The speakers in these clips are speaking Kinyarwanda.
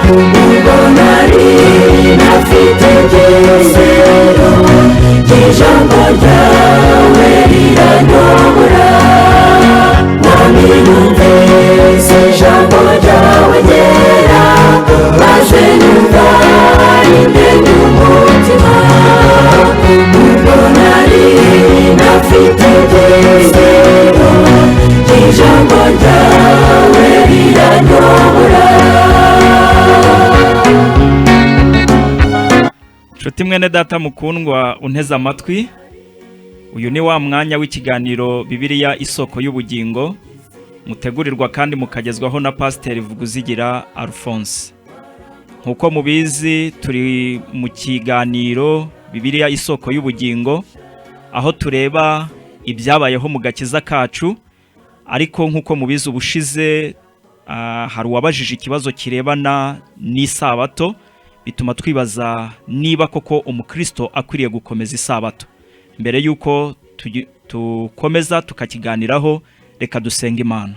Ubwo nari ntafite byizero, ijambo ryawe riranyobora. Mwami, numvise ijambo ryawe ryera, maze numva rindemye umutima. Ubwo nari ntafite byizero, ijambo ryawe riranyobora. Nshuti mwene data mukundwa unteze amatwi, uyu ni wa mwanya w'ikiganiro Bibiliya Isoko y'Ubugingo, mutegurirwa kandi mukagezwaho na Pasiteri Vuguzigira Alphonse. Nk'uko mubizi, turi mu kiganiro Bibiliya Isoko y'Ubugingo, aho tureba ibyabayeho mu gakiza kacu. Ariko nk'uko mubizi, ubushize hari uwabajije ikibazo kirebana n'isabato, bituma twibaza niba koko umukristo akwiriye gukomeza isabato. Mbere y'uko tukomeza tukakiganiraho, reka dusenga Imana.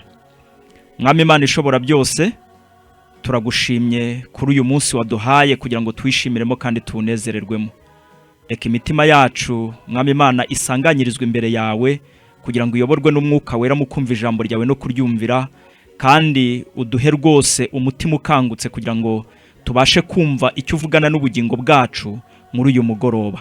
Mwami Imana ishobora byose, turagushimye kuri uyu munsi waduhaye kugira ngo tuwishimiremo kandi tuwunezererwemo. Reka imitima yacu, Mwami Imana, isanganyirizwe imbere yawe kugira ngo uyoborwe n'Umwuka Wera mu kumva ijambo ryawe no kuryumvira, kandi uduhe rwose umutima ukangutse kugira ngo tubashe kumva icyo uvugana n'ubugingo bwacu muri uyu mugoroba.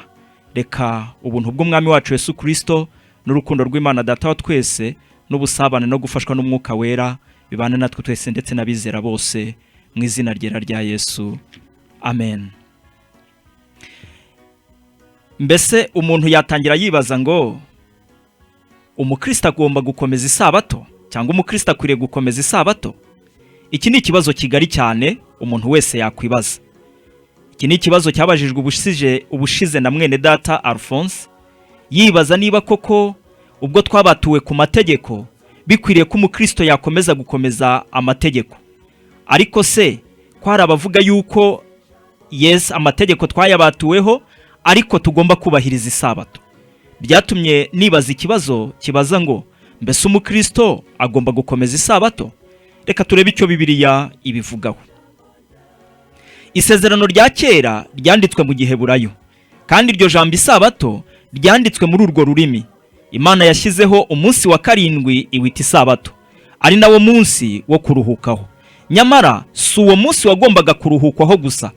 Reka ubuntu bw'Umwami wacu Yesu Kirisito n'urukundo rw'Imana Data wa twese n'ubusabane no gufashwa n'Umwuka Wera bibane natwe twese ndetse n'abizera bose, mu izina ryera rya Yesu, amen. Mbese umuntu yatangira yibaza ngo umukristo agomba gukomeza isabato, cyangwa umukristo akwiriye gukomeza isabato? Iki ni ikibazo kigari cyane umuntu wese yakwibaza. Iki ni ikibazo cyabajijwe ubushize na mwene data Alphonse, yibaza niba koko ubwo twabatuwe ku mategeko bikwiriye ko umukristo yakomeza gukomeza amategeko. Ariko se ko hari abavuga yuko yes, amategeko twayabatuweho, ariko tugomba kubahiriza isabato? Byatumye nibaza ikibazo kibaza ngo mbese umukristo agomba gukomeza isabato? Reka turebe icyo Bibiliya ibivugaho. Isezerano rya Kera ryanditswe mu Giheburayo, kandi iryo jambo isabato ryanditswe muri urwo rurimi. Imana yashyizeho umunsi wa karindwi iwita isabato, ari nawo munsi wo kuruhukaho. Nyamara si uwo munsi wagombaga kuruhukwaho gusa,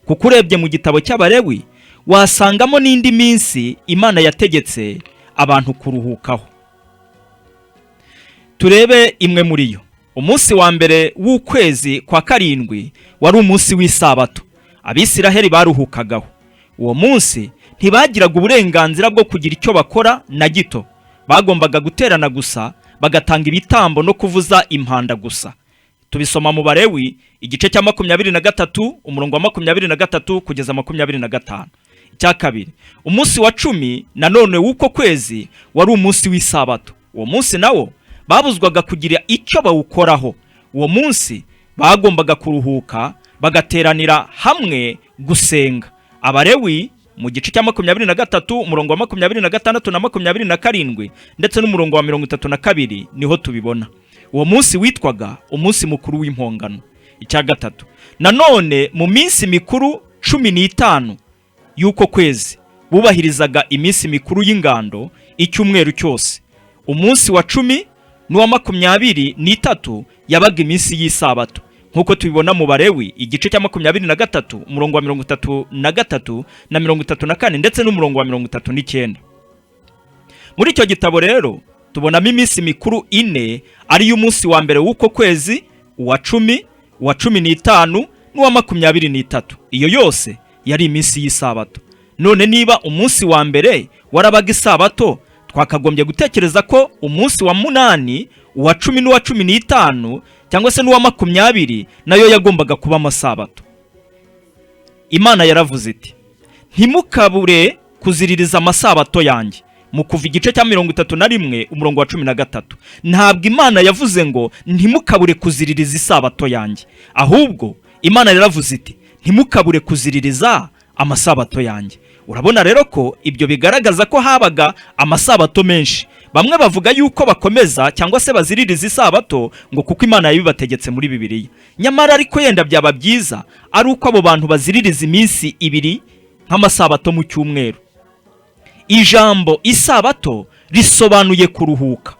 kuko urebye mu gitabo cy'Abalewi wasangamo n'indi minsi Imana yategetse abantu kuruhukaho. Turebe imwe muri yo. Umunsi wa mbere w'ukwezi kwa karindwi wari umunsi w'isabato Abisiraheli baruhukagaho. Uwo munsi ntibagiraga uburenganzira bwo kugira icyo bakora na gito. Bagombaga guterana gusa, bagatanga ibitambo no kuvuza impanda gusa. Tubisoma mu Balewi igice cya 23, umurongo wa 23 kugeza 25. Icya kabiri, umunsi wa 10 nanone w'uko kwezi wari umunsi w'isabato. Uwo munsi nawo babuzwaga kugira icyo bawukoraho. Uwo munsi bagombaga kuruhuka, bagateranira hamwe gusenga. Abalewi mu gice cya 23, umurongo wa 26 na 27, ndetse n'umurongo wa 32, niho tubibona. Uwo munsi witwaga umunsi mukuru w'Impongano. Icya gatatu nanone, mu minsi mikuru 15 y'uko kwezi bubahirizaga iminsi mikuru y'ingando icyumweru cyose. Umunsi wa 10 n'uwa 23 yabaga iminsi y'isabato, nk'uko tubibona mu Balewi igice cya 23, umurongo wa 33 na 34, ndetse n'umurongo wa 39. Muri icyo gitabo rero tubonamo iminsi mikuru ine, ariyo umunsi wa mbere w'uko kwezi, uwa 10, uwa 15 n'uwa 23. Iyo yose yari iminsi y'isabato. None niba umunsi wa mbere warabaga isabato, twakagombye gutekereza ko umunsi wa 8, uwa 10 n'uwa 15, cyangwa se n'uwa 20 nayo yagombaga kuba amasabato. Imana yaravuze iti: "Ntimukabure kuziririza amasabato yanjye", mu Kuva igice cya 31, umurongo wa 13. Ntabwo Imana yavuze ngo "Ntimukabure kuziririza isabato yanjye", ahubwo Imana yaravuze iti: "Ntimukabure kuziririza amasabato yanjye." Urabona rero ko ibyo bigaragaza ko habaga amasabato menshi. Bamwe bavuga yuko bakomeza cyangwa se baziririza isabato ngo kuko Imana yabibategetse muri Bibiliya. Nyamara ariko yenda byaba byiza ari uko abo bantu baziririza iminsi 2 nk'amasabato mu cyumweru. Ijambo isabato risobanuye kuruhuka.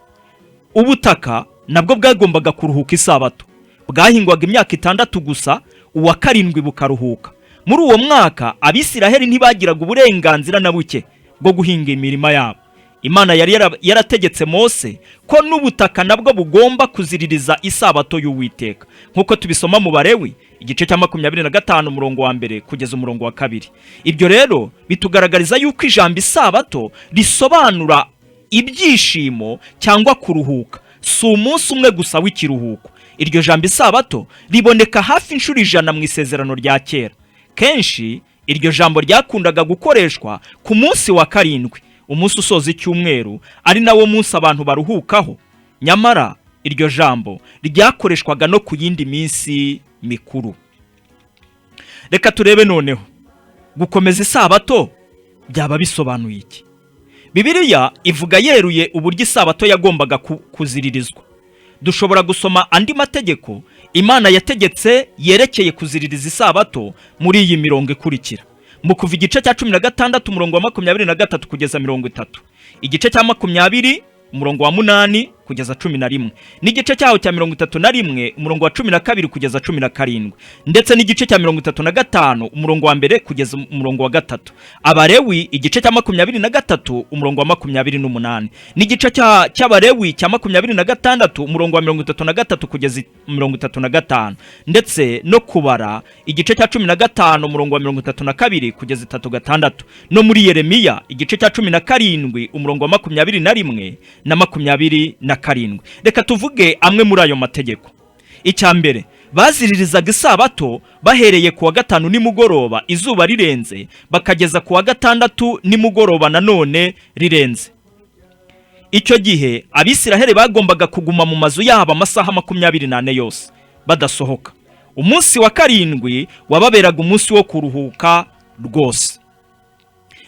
Ubutaka nabwo bwagombaga kuruhuka isabato. Bwahingwaga imyaka 6 gusa, uwa 7 bukaruhuka. Muri uwo mwaka Abisiraheli ntibagiraga uburenganzira na buke bwo guhinga imirima yabo. Imana yari yarategetse Mose ko n'ubutaka nabwo bugomba kuziririza isabato y'Uwiteka, nk'uko tubisoma mu Balewi igice cya 25 umurongo wa 1 kugeza umurongo wa 2. Ibyo rero bitugaragariza yuko ijambo isabato risobanura ibyishimo cyangwa kuruhuka, si umunsi umwe gusa w'ikiruhuko. Iryo jambo isabato riboneka hafi inshuro 100 mu Isezerano rya Kera. Kenshi iryo jambo ryakundaga gukoreshwa ku munsi wa 7, umunsi usoza icyumweru, ari nawo munsi abantu baruhukaho. Nyamara iryo jambo ryakoreshwaga no ku yindi minsi mikuru. Reka turebe noneho gukomeza isabato byaba bisobanuye iki. Bibiliya ivuga yeruye uburyo isabato yagombaga kuziririzwa. Dushobora gusoma andi mategeko Imana yategetse yerekeye kuziririza isabato muri iyi mirongo ikurikira: mu Kuva igice cya 16 umurongo wa 23 kugeza 30, igice cya 20 umurongo wa 8 kugeza 11, n'igice cyaho cya 31 umurongo wa 12 kugeza 17, ndetse n'igice cya 35 umurongo wa 1 kugeza umurongo wa 3. Abalewi igice cya 23 umurongo wa 28, n'igice cy'Abalewi cya 26 umurongo wa 33 kugeza 35, ndetse no Kubara igice cya 15 umurongo wa 32 kugeza 36, no muri Yeremiya igice cya 17 umurongo wa 21 na 27. Reka tuvuge amwe muri ayo mategeko. Icya mbere, baziririzaga isabato bahereye ku wa gatanu nimugoroba izuba rirenze, bakageza ku wa gatandatu nimugoroba nanone rirenze. Icyo gihe Abisiraheli bagombaga kuguma mu mazu yabo amasaha 24 yose badasohoka. Umunsi wa 7 wababeraga umunsi wo kuruhuka rwose.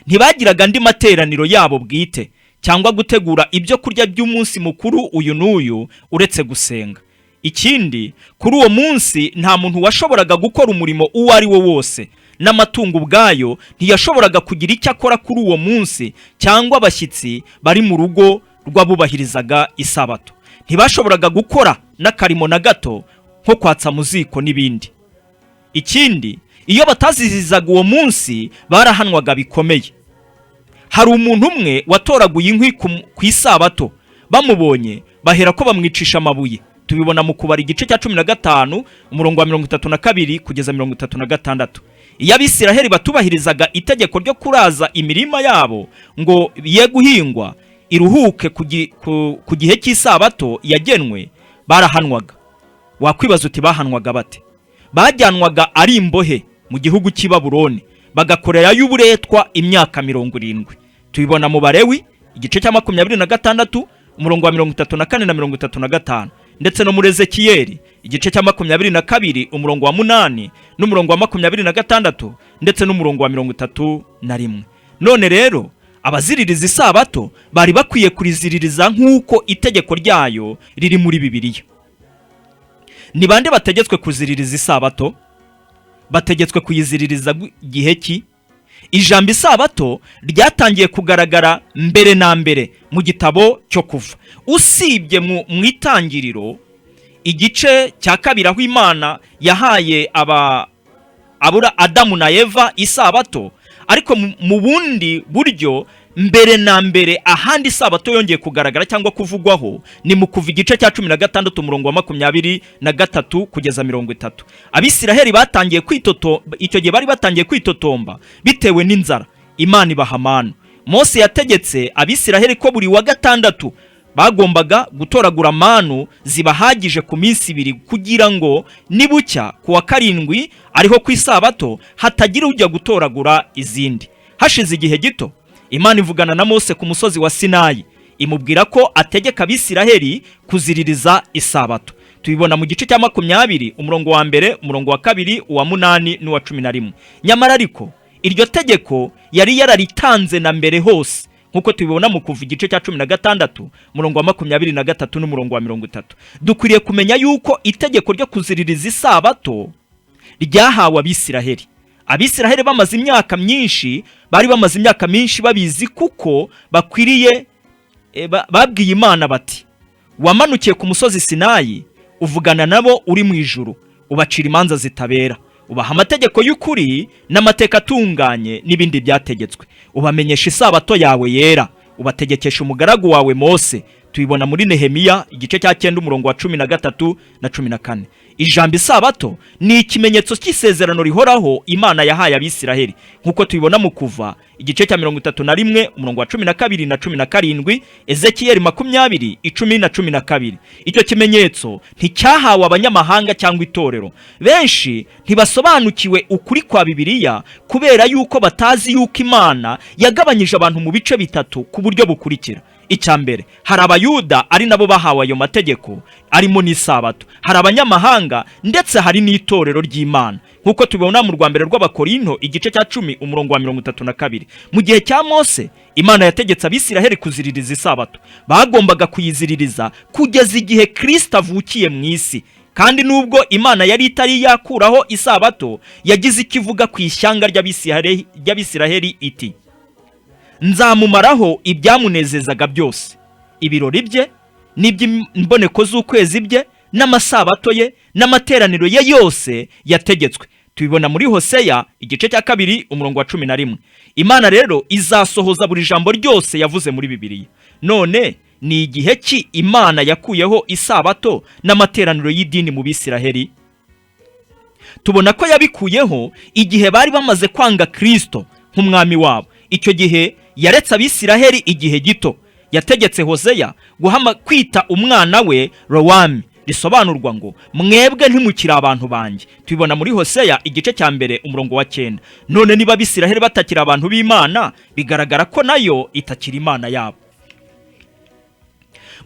Ntibagiraga andi materaniro yabo bwite cyangwa gutegura ibyo kurya by'umunsi mukuru uyu n'uyu uretse gusenga. Ikindi, kuri uwo munsi nta muntu washoboraga gukora umurimo uwo ari wo wose, n'amatungo ubwayo ntiyashoboraga kugira icyo akora kuri uwo munsi, cyangwa abashyitsi bari mu rugo rw'abubahirizaga isabato ntibashoboraga gukora n'akarimo na gato nko kwatsa mu ziko n'ibindi. Ikindi, iyo batazizizaga uwo munsi barahanwaga bikomeye. Hari umuntu umwe watoraguye inkwi ku isabato, bamubonye bahera ko bamwicisha amabuye. Tubibona mu Kubara igice cya 15 umurongo wa 32 kugeza 36. Iyo Abisiraheli batubahirizaga itegeko ryo kuraza imirima yabo ngo ye guhingwa iruhuke ku gihe cy'isabato yagenwe, barahanwaga. Wakwibaza uti bahanwaga bate? Bajyanwaga ari imbohe mu gihugu cy'i Babuloni, bagakorerayo uburetwa imyaka 70. Tubibona mu Balewi igice cya 26 umurongo wa 34 na 35, ndetse no muri Ezekiyeli igice cya 22 umurongo wa 8 n'umurongo wa 26, ndetse n'umurongo wa 31. None rero abaziririza isabato bari bakwiye kuriziririza nk'uko itegeko ryayo riri muri Bibiliya. Ni bande bategetswe kuziririza isabato? Bategetswe kuyiziririza gihe ki? Ijambo isabato ryatangiye kugaragara mbere na mbere mu gitabo cyo Kuva. Usibye mu Itangiriro igice cya 2 aho Imana yahaye aba abura Adamu na Eva isabato, ariko mu bundi buryo mbere na mbere ahandi isabato yongeye kugaragara cyangwa kuvugwaho ni mu Kuva igice cya 16 umurongo wa 23 kugeza 30. Abisiraheli batangiye kwitoto, icyo gihe bari batangiye kwitotomba bitewe n'inzara. Imana ibaha manu. Mose yategetse Abisiraheli ko buri wa gatandatu bagombaga gutoragura manu zibahagije ku minsi 2, kugira ngo nibucya ku wa 7 ariho ku isabato hatagira ujya gutoragura izindi. Hashize igihe gito Imana ivugana na Mose ku musozi wa Sinayi, imubwira ko ategeka Abisiraheli kuziririza isabato. Tubibona mu gice cya 20 umurongo wa 1, umurongo wa 2, uwa 8 n'uwa 11. Nyamara ariko iryo tegeko yari yararitanze na mbere hose. Nk'uko tubibona mu Kuva igice cya 16, umurongo wa 23 n'umurongo wa 30. Dukwiriye kumenya yuko itegeko ryo kuziririza isabato ryahawe Abisiraheli. Abisiraheli bamaze imyaka myinshi, bari bamaze imyaka myinshi babizi kuko bakwiriye babwiye Imana bati: "Wamanukiye ku musozi Sinayi, uvugana nabo uri mu ijuru, ubacira imanza zitabera, ubaha amategeko y'ukuri n'amateka atunganye n'ibindi byategetswe, ubamenyesha isabato yawe yera, ubategekesha umugaragu wawe Mose." Tubibona muri Nehemiya igice cya 9, umurongo wa 13 na 14. Ijambo isabato ni ikimenyetso cy'isezerano rihoraho Imana yahaye Abisiraheli, nk'uko tubibona mu Kuva igice cya 31, umurongo wa 12 na 17, Ezekiyeli 20, 10 na 12. Icyo kimenyetso nticyahawe abanyamahanga cyangwa itorero. Benshi ntibasobanukiwe ukuri kwa Bibiliya kubera yuko batazi yuko Imana yagabanyije abantu mu bice bitatu ku buryo bukurikira: Icya mbere, hari Abayuda, ari nabo bahawe ayo mategeko arimo n'isabato; hari abanyamahanga; ndetse hari n'itorero ry'Imana, nk'uko tubibona mu rwa mbere rw'Abakorinto igice cya 10, umurongo wa 32. Mu gihe cya Mose, Imana yategetse Abisiraheli kuziririza isabato. Bagombaga kuyiziririza kugeza igihe Kirisito avukiye mu isi. Kandi nubwo Imana yari itari yakuraho isabato, yagize icyo ivuga ku ishyanga ry'Abisiraheli iti: "Nzamumaraho ibyamunezezaga byose, ibirori bye n'iby'imboneko z'ukwezi bye n'amasabato ye n'amateraniro ye yose yategetswe." Tubibona muri Hoseya igice cya 2, umurongo wa 11. Imana rero izasohoza buri jambo ryose yavuze muri Bibiliya. None ni igihe ki Imana yakuyeho isabato n'amateraniro y'idini mu Bisiraheli? Tubona ko yabikuyeho igihe bari bamaze kwanga Kristo nk'umwami wabo. Icyo gihe yaretse Abisiraheli igihe gito. Yategetse Hoseya kwita umwana we Rowami, risobanurwa ngo "Mwebwe ntimukiri abantu banjye". Tubibona muri Hoseya igice cya 1, umurongo wa 9. None niba Abisiraheli batakiri abantu b'Imana, bigaragara ko nayo itakiri Imana yabo.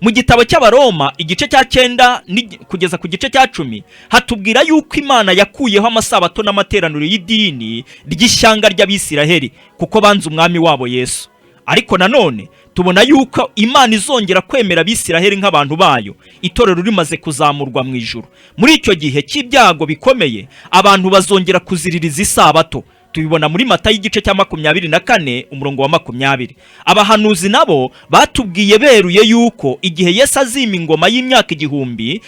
Mu gitabo cy'Abaroma igice cya 9 kugeza ku gice cya 10, hatubwira yuko Imana yakuyeho amasabato n'amateraniro y'idini ry'ishyanga ry'Abisiraheli kuko banze umwami wabo Yesu. Ariko nanone tubona yuko Imana izongera kwemera Abisiraheli nk'abantu bayo, itorero rimaze kuzamurwa mu ijuru. Muri icyo gihe cy'ibyago bikomeye, abantu bazongera kuziririza isabato. Tubibona muri Matayo igice cya 24, umurongo wa 20. Abahanuzi nabo batubwiye beruye yuko igihe Yesu azima ingoma y'imyaka 1000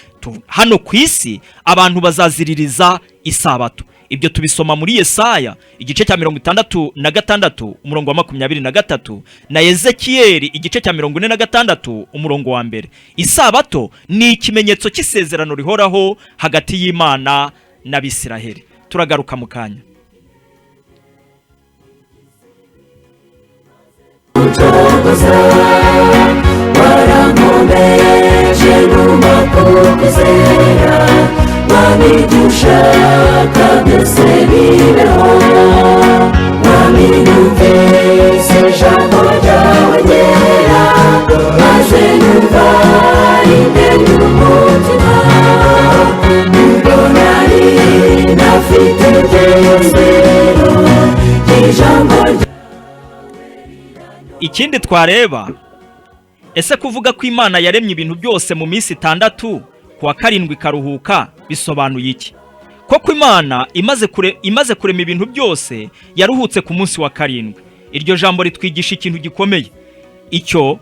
hano ku isi, abantu bazaziririza isabato. Ibyo tubisoma muri Yesaya igice cya 66, umurongo wa 23, na Ezekiyeli igice cya 46, umurongo wa 1. Isabato ni ikimenyetso cy'isezerano rihoraho hagati y'Imana n'Abisiraheli. Turagaruka mu kanya. Uncogoza, warankomeje nguma kukwizera. Mwami, ibyo ushaka byose bibeho. Mwami, numvise ijambo ryawe ryera, maze numva rimena umutima. Ubwo nari ntafite byizero ry'ijambo ryawe. Ikindi twareba: ese kuvuga ko Imana yaremye ibintu byose mu minsi 6, ku wa karindwi ikaruhuka, bisobanuye iki koko? Imana imaze kurema ibintu byose, yaruhutse ku munsi wa karindwi. Iryo jambo ritwigisha ikintu gikomeye. Icyo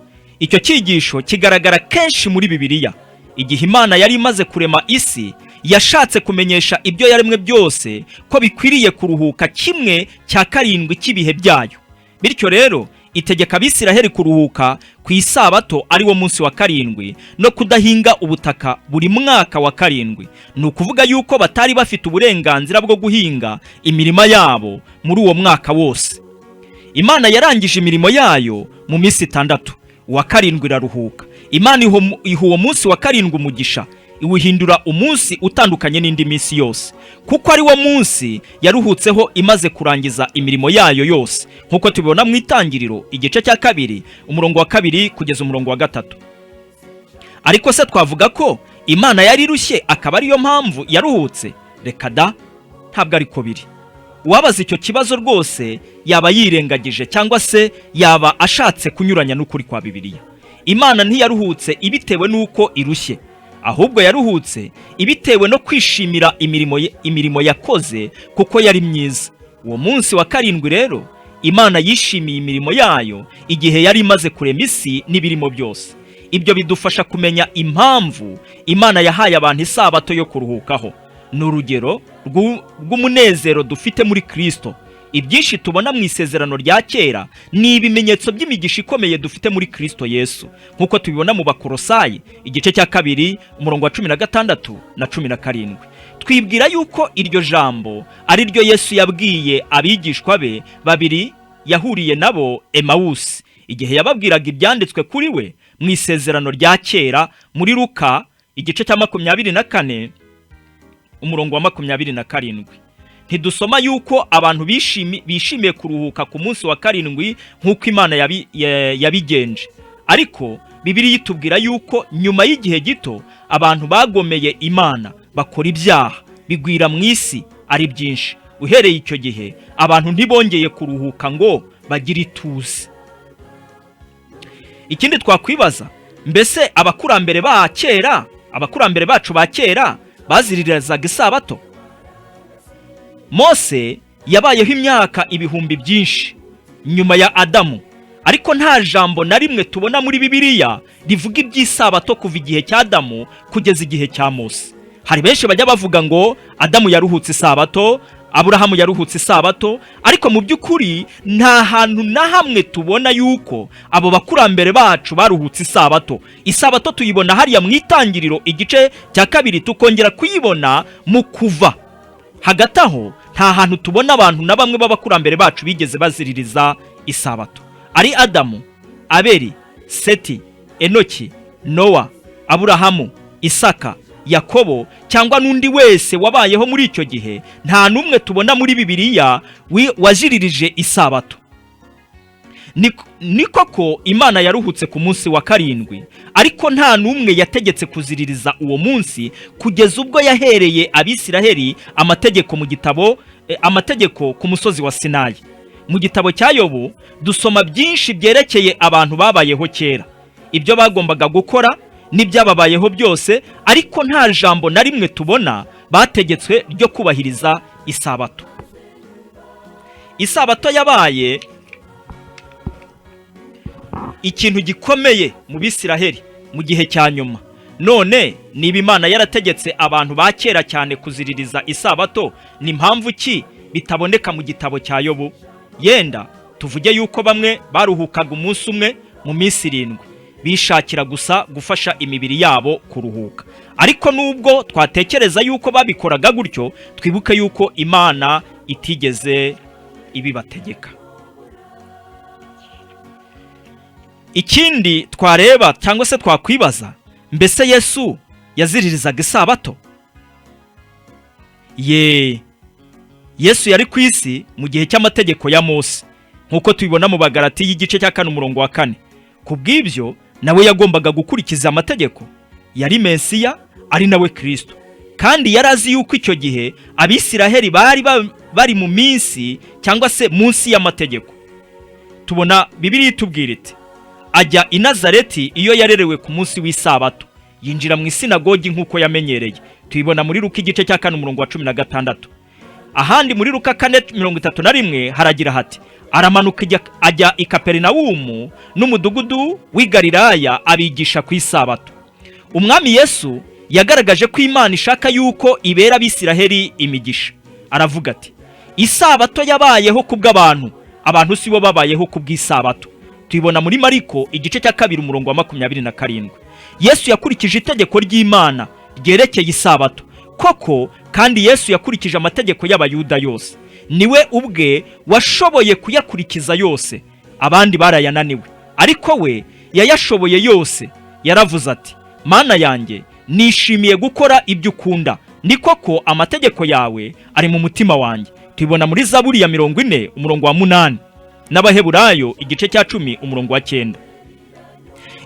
cyigisho kigaragara kenshi muri Bibiliya. Igihe Imana yari imaze kurema isi, yashatse kumenyesha ibyo yaremwe byose ko bikwiriye kuruhuka kimwe cya karindwi cy'ibihe byayo. Bityo rero itegeka Abisiraheli kuruhuka ku isabato, ari wo munsi wa karindwi, no kudahinga ubutaka buri mwaka wa karindwi. Ni ukuvuga yuko batari bafite uburenganzira bwo guhinga imirima yabo muri uwo mwaka wose. Imana yarangije imirimo yayo mu minsi 6, uwa karindwi iraruhuka. Imana iha uwo munsi wa karindwi umugisha, iwuhindura umunsi utandukanye n'indi minsi yose, kuko ari wo munsi yaruhutseho imaze kurangiza imirimo yayo yose, nk'uko tubibona mu Itangiriro igice cya 2, umurongo wa 2 kugeza umurongo wa 3. Ariko se twavuga ko Imana yari irushye, akaba ariyo mpamvu yaruhutse? Reka da, ntabwo ariko biri. Uwabaza icyo kibazo rwose yaba yirengagije cyangwa se yaba ashatse kunyuranya n'ukuri kwa Bibiliya. Imana ntiyaruhutse ibitewe n'uko irushye, ahubwo yaruhutse ibitewe no kwishimira imirimo yakoze kuko yari myiza. Uwo munsi wa karindwi rero Imana yishimiye imirimo yayo igihe yari imaze kurema isi n'ibirimo byose. Ibyo bidufasha kumenya impamvu Imana yahaye abantu isabato yo kuruhukaho. Ni urugero rw'umunezero dufite muri Kristo. Ibyinshi tubona mu Isezerano rya Kera ni ibimenyetso by'imigisha ikomeye dufite muri Kristo Yesu, nk'uko tubibona mu Bakorosayi igice cya 2 umurongo wa 16 na 17. Twibwira yuko iryo jambo ari ryo Yesu yabwiye abigishwa be babiri yahuriye nabo Emawusi, igihe yababwiraga ibyanditswe kuri we mu Isezerano rya Kera, muri Luka igice cya 24 umurongo wa 27. Ntidusoma yuko abantu bishimiye kuruhuka ku munsi wa karindwi nk'uko Imana yabigenje, ariko Bibiliya itubwira yuko nyuma y'igihe gito abantu bagomeye Imana, bakora ibyaha, bigwira mu isi ari byinshi. Uhereye icyo gihe abantu ntibongeye kuruhuka ngo bagire ituze. Ikindi twakwibaza: mbese abakurambere ba kera, abakurambere bacu ba kera baziririzaga isabato? Mose yabayeho imyaka ibihumbi byinshi nyuma ya Adamu, ariko nta jambo na rimwe tubona muri Bibiliya rivuga iby'isabato kuva igihe cya Adamu kugeza igihe cya Mose. Hari benshi bajya bavuga ngo Adamu yaruhutse isabato, Aburahamu yaruhutse isabato, ariko mu by'ukuri nta hantu na hamwe tubona yuko abo bakurambere bacu baruhutse isabato. Isabato tuyibona hariya mu Itangiriro igice cya 2, tukongera kuyibona mu Kuva. Hagati aho nta hantu tubona abantu na bamwe b'abakurambere bacu bigeze baziririza isabato. Ari Adamu, Abeli, Seti, Enoki, Nowa, Aburahamu, Isaka, Yakobo cyangwa n'undi wese wabayeho muri icyo gihe, nta n'umwe tubona muri Bibiliya waziririje isabato. Ni koko Imana yaruhutse ku munsi wa karindwi, ariko nta n'umwe yategetse kuziririza uwo munsi kugeza ubwo yahereye Abisiraheli amategeko mu gitabo amategeko ku musozi wa Sinayi. Mu gitabo cya Yobu dusoma byinshi byerekeye abantu babayeho kera, ibyo bagombaga gukora n'ibyababayeho byose, ariko nta jambo na rimwe tubona bategetswe ryo kubahiriza isabato. Isabato yabaye ikintu gikomeye mu Bisiraheli mu gihe cya nyuma. None niba Imana yarategetse abantu ba kera cyane kuziririza isabato, ni mpamvu ki bitaboneka mu gitabo cya Yobu? Yenda tuvuge yuko bamwe baruhukaga umunsi umwe mu minsi 7, bishakira gusa gufasha imibiri yabo kuruhuka. Ariko nubwo twatekereza yuko babikoraga gutyo, twibuke yuko Imana itigeze ibibategeka. Ikindi twareba cyangwa se twakwibaza: mbese Yesu yaziririzaga isabato? Ye, Yesu yari ku isi mu gihe cy'amategeko ya Mose, nk'uko tubibona mu Bagarati y'igice cya 4 umurongo wa 4. Ku bw'ibyo nawe yagombaga gukurikiza amategeko. Yari Mesiya, ari nawe Kristo, kandi yari azi yuko icyo gihe Abisiraheli bari bari mu minsi cyangwa se munsi y'amategeko. Tubona Bibiliya itubwira iti: "Ajya i Nazareti iyo yarerewe, ku munsi w'isabato yinjira mu isinagogi nk'uko yamenyereye." Tuyibona muri Luka igice cya 4 umurongo wa 16. Ahandi muri Luka 4:31 haragira hati: "Aramanuka ajya i Kaperinawumu n'umudugudu w'i Galilaya, abigisha ku isabato." Umwami Yesu yagaragaje ko Imana ishaka yuko ibera Abisiraheli imigisha. Aravuga ati: "Isabato yabayeho ku bw'abantu, abantu si bo babayeho ku bw'isabato." Tuyibona muri Mariko igice cya 2 umurongo wa 27. Yesu yakurikije itegeko ry'Imana ryerekeye isabato koko, kandi Yesu yakurikije amategeko y'Abayuda yose. Niwe ubwe washoboye kuyakurikiza yose, abandi barayananiwe, ariko we yayashoboye yose. Yaravuze ati: "Mana yanjye, nishimiye gukora ibyo ukunda, ni koko amategeko yawe ari mu mutima wanjye." Tubibona muri Zaburi ya 40 umurongo wa 8 n'Abaheburayo igice cya 10 umurongo wa 9.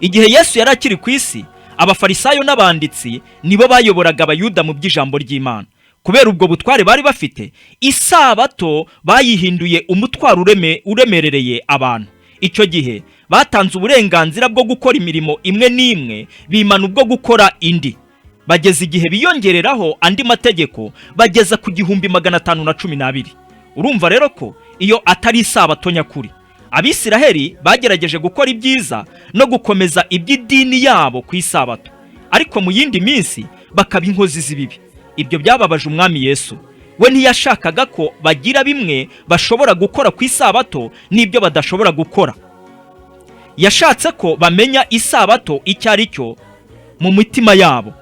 Igihe Yesu yari akiri ku isi, Abafarisayo n'abanditsi nibo bayoboraga Abayuda mu by'ijambo ry'Imana. Kubera ubwo butware bari bafite, isabato bayihinduye umutwaro uremerereye abantu. Icyo gihe batanze uburenganzira bwo gukora imirimo imwe n'imwe, bimana ubwo gukora indi. Bageza igihe biyongereraho andi mategeko, bageza ku 1512. Urumva rero ko iyo atari isabato nyakuri. Abisiraheli bagerageje gukora ibyiza no gukomeza iby'idini yabo ku isabato, ariko mu yindi minsi bakaba inkozi z'ibibi. Ibyo byababaje Umwami Yesu. We ntiyashakaga ko bagira bimwe bashobora gukora ku isabato n'ibyo badashobora gukora. Yashatse ko bamenya isabato icyo ari cyo mu mitima yabo.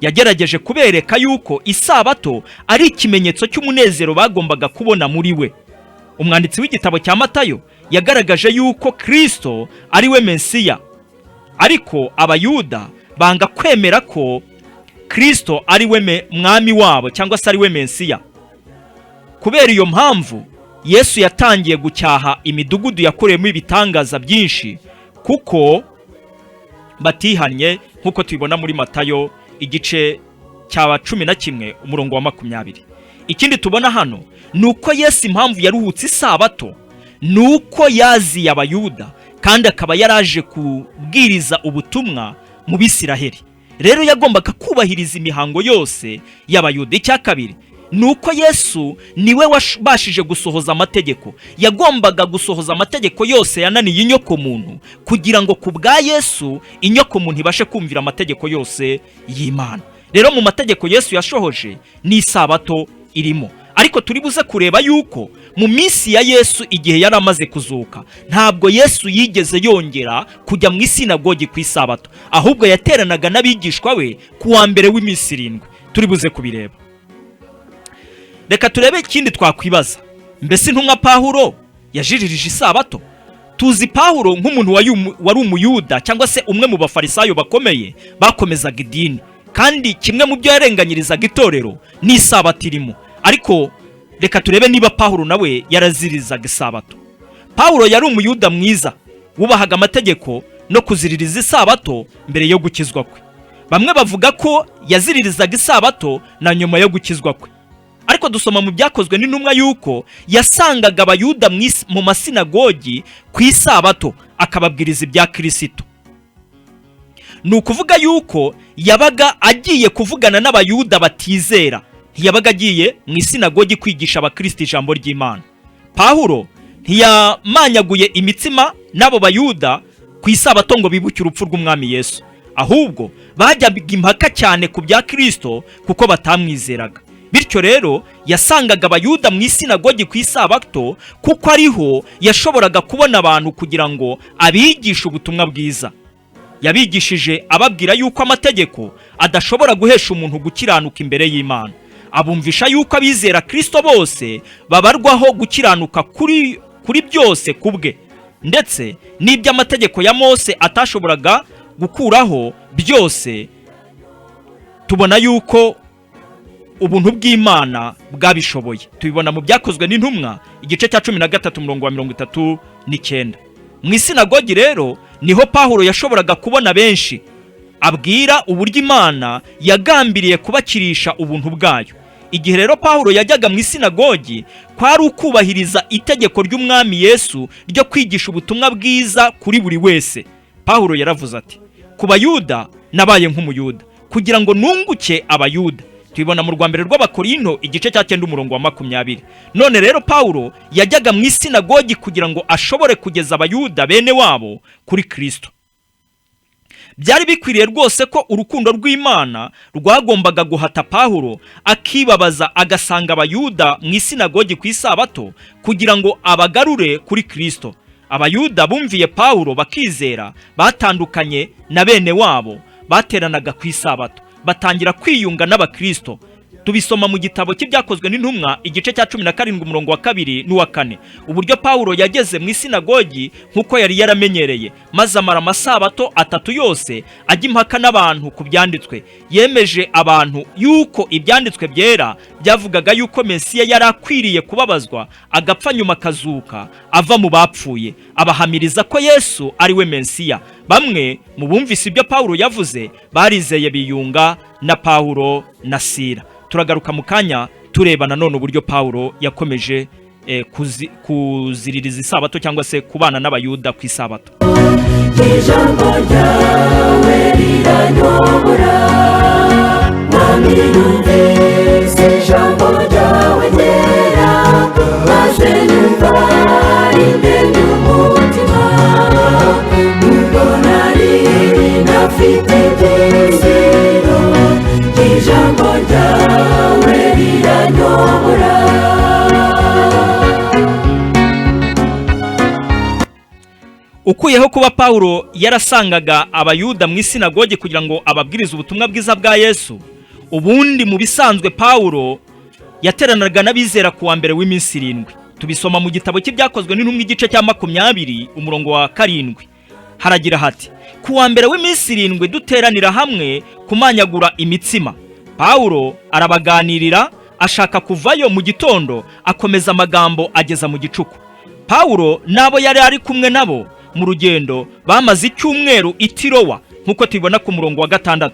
Yagerageje kubereka yuko isabato ari ikimenyetso cy'umunezero bagombaga kubona muri we. Umwanditsi w'igitabo cya Matayo yagaragaje yuko Kristo ari we Mesiya, ariko Abayuda banga kwemera ko Kristo ari we mwami wabo cyangwa se ari we Mesiya. Kubera iyo mpamvu, Yesu yatangiye gucyaha imidugudu yakoreyemo ibitangaza byinshi kuko batihannye, nk'uko tubibona muri Matayo igice cya 11 umurongo wa 20. Ikindi tubona hano ni uko Yesu, impamvu yaruhutse isabato ni uko yaziye Abayuda, kandi akaba yaraje kubwiriza ubutumwa mu Bisiraheli. Rero yagombaga kubahiriza imihango yose y'Abayuda. Icya kabiri ni uko Yesu niwe wabashije gusohoza amategeko. Yagombaga gusohoza amategeko yose yananiye inyokomuntu, kugira ngo ku bwa Yesu inyokomuntu ibashe kumvira amategeko yose y'Imana. Rero mu mategeko Yesu yashohoje n'isabato irimo. Ariko turi buze kureba yuko mu minsi ya Yesu, igihe yari amaze kuzuka, ntabwo Yesu yigeze yongera kujya mu isinagogi ku isabato, ahubwo yateranaga n'abigishwa be ku wa mbere w'iminsi 7. Turi buze kubireba. Reka turebe ikindi twakwibaza: mbese intumwa Pawulo yajiririje isabato? Tuzi Pawulo nk'umuntu wari Umuyuda cyangwa se umwe mu Bafarisayo bakomeye bakomezaga idini, kandi kimwe mu byo yarenganyirizaga itorero ni isabato irimo. Ariko reka turebe niba Pawulo nawe yarazirizaga isabato. Pawulo yari Umuyuda mwiza wubahaga amategeko no kuziririza isabato mbere yo gukizwa kwe. Bamwe bavuga ko yaziririzaga isabato na nyuma yo gukizwa kwe, ariko dusoma mu Byakozwe n'Intumwa yuko yasangaga Abayuda mu masinagogi ku isabato akababwiriza ibya Kirisito. Ni ukuvuga yuko yabaga agiye kuvugana n'Abayuda batizera, ntiyabaga agiye mu isinagogi kwigisha Abakristo ijambo ry'Imana. Pawulo ntiyamanyaguye imitsima n'abo Bayuda ku isabato ngo bibuke urupfu rw'Umwami Yesu, ahubwo bajyaga impaka cyane ku bya Kirisito kuko batamwizeraga. Bityo rero yasangaga Abayuda mu isinagogi ku isabato kuko ariho yashoboraga kubona abantu kugira ngo abigishe ubutumwa bwiza. Yabigishije ababwira yuko amategeko adashobora guhesha umuntu gukiranuka imbere y'Imana. Abumvisha yuko abizera Kirisito bose babarwaho gukiranuka kuri byose ku bwe, ndetse n'iby'amategeko ya Mose atashoboraga gukuraho byose, tubona yuko ubuntu bw'Imana bwabishoboye. Tubibona mu Byakozwe n'Intumwa igice cya 13 umurongo wa 39. Mu isinagogi rero niho Pawulo yashoboraga kubona benshi abwira uburyo Imana yagambiriye kubakirisha ubuntu bwayo. Igihe rero Pawulo yajyaga mu isinagogi, kwari ukubahiriza itegeko ry'Umwami Yesu ryo kwigisha ubutumwa bwiza kuri buri wese. Pawulo yaravuze ati: "Ku Bayuda nabaye nk'Umuyuda kugira ngo nunguke Abayuda." Tubibona mu Rwa Mbere rw'Abakorinto igice cya 9 umurongo wa 20. None rero Pawulo yajyaga mu isinagogi kugira ngo ashobore kugeza Abayuda bene wabo kuri Kristo. Byari bikwiriye rwose ko urukundo rw'Imana rwagombaga guhata Pawulo akibabaza, agasanga Abayuda mu isinagogi ku isabato kugira ngo abagarure kuri Kristo. Abayuda bumviye Pawulo bakizera batandukanye na bene wabo bateranaga ku isabato, batangira kwiyunga n'Abakristo. Tubisoma mu gitabo cy'Ibyakozwe n'Intumwa igice cya 17 umurongo wa 2 n'uwa 4, uburyo Pawulo yageze mu isinagogi nk'uko yari yaramenyereye, maze amara amasabato 3 yose ajya impaka n'abantu ku byanditswe. Yemeje abantu yuko ibyanditswe byera byavugaga yuko Mesiya yari akwiriye kubabazwa, agapfa, nyuma akazuka ava mu bapfuye. Abahamiriza ko Yesu ari we Mesiya. Bamwe mu bumvise ibyo Pawulo yavuze barizeye, biyunga na Pawulo na Sila. Turagaruka mu kanya tureba nanone uburyo Pawulo yakomeje kuziririza isabato cyangwa se kubana n'Abayuda ku isabato. Ijambo ryawe riranyobora. Mwami, numvise ijambo ryawe ryera, maze numva rindemye umutima. Nubwo nari ntafite ibyiringiro, ijambo ryawe riranyobora. Ukuyeho kuba Pawulo yarasangaga Abayuda mu isinagogi kugira ngo ababwirize ubutumwa bwiza bwa Yesu, ubundi mu bisanzwe Pawulo yateranaga n'abizera ku wa mbere w'iminsi 7. Tubisoma mu gitabo cy'Ibyakozwe n'Intumwa, igice cya 20, umurongo wa 7. Haragira hati: "Ku wa mbere w'iminsi 7 duteranira hamwe kumanyagura imitsima, Pawulo arabaganirira, ashaka kuvayo mu gitondo, akomeza amagambo ageza mu gicuku." Pawulo n'abo yari ari kumwe nabo mu rugendo bamaze icyumweru i Tirowa, nk'uko tubibona ku murongo wa 6.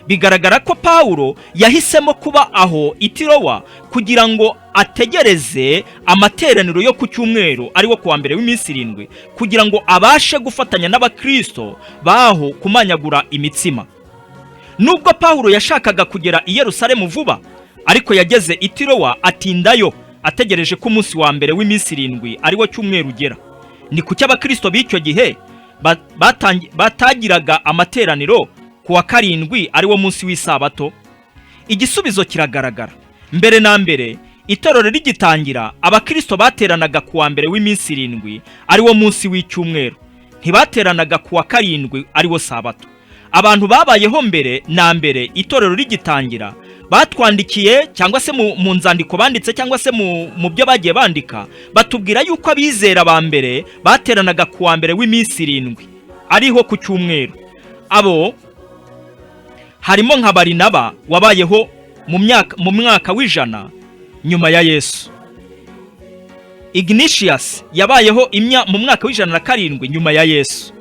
Bigaragara ko Pawulo yahisemo kuba aho i Tirowa kugira ngo ategereze amateraniro yo ku cyumweru, ari wo ku wa mbere w'iminsi 7, kugira ngo abashe gufatanya n'Abakristo baho kumanyagura imitsima. Nubwo Pawulo yashakaga kugera i Yerusalemu vuba, ariko yageze i Tirowa atindayo, ategereje ko umunsi wa mbere w'iminsi 7, ari wo cyumweru, ugera. Ni kuki Abakristo b'icyo gihe batagiraga amateraniro ku wa karindwi, ari wo munsi w'isabato? Igisubizo kiragaragara. Mbere na mbere, itorero rigitangira, Abakristo bateranaga ku wa mbere w'iminsi 7, ari wo munsi w'icyumweru. Ntibateranaga ku wa karindwi, ari wo sabato. Abantu babayeho mbere na mbere itorero rigitangira batwandikiye, cyangwa se mu nzandiko banditse, cyangwa se mu byo bagiye bandika, batubwira yuko abizera ba mbere bateranaga ku wa mbere w'iminsi 7, ariho ku cyumweru. Abo harimo nka Barinaba wabayeho mu mwaka w'100 nyuma ya Yesu, Ignatius yabayeho mu mwaka w'107 nyuma ya Yesu,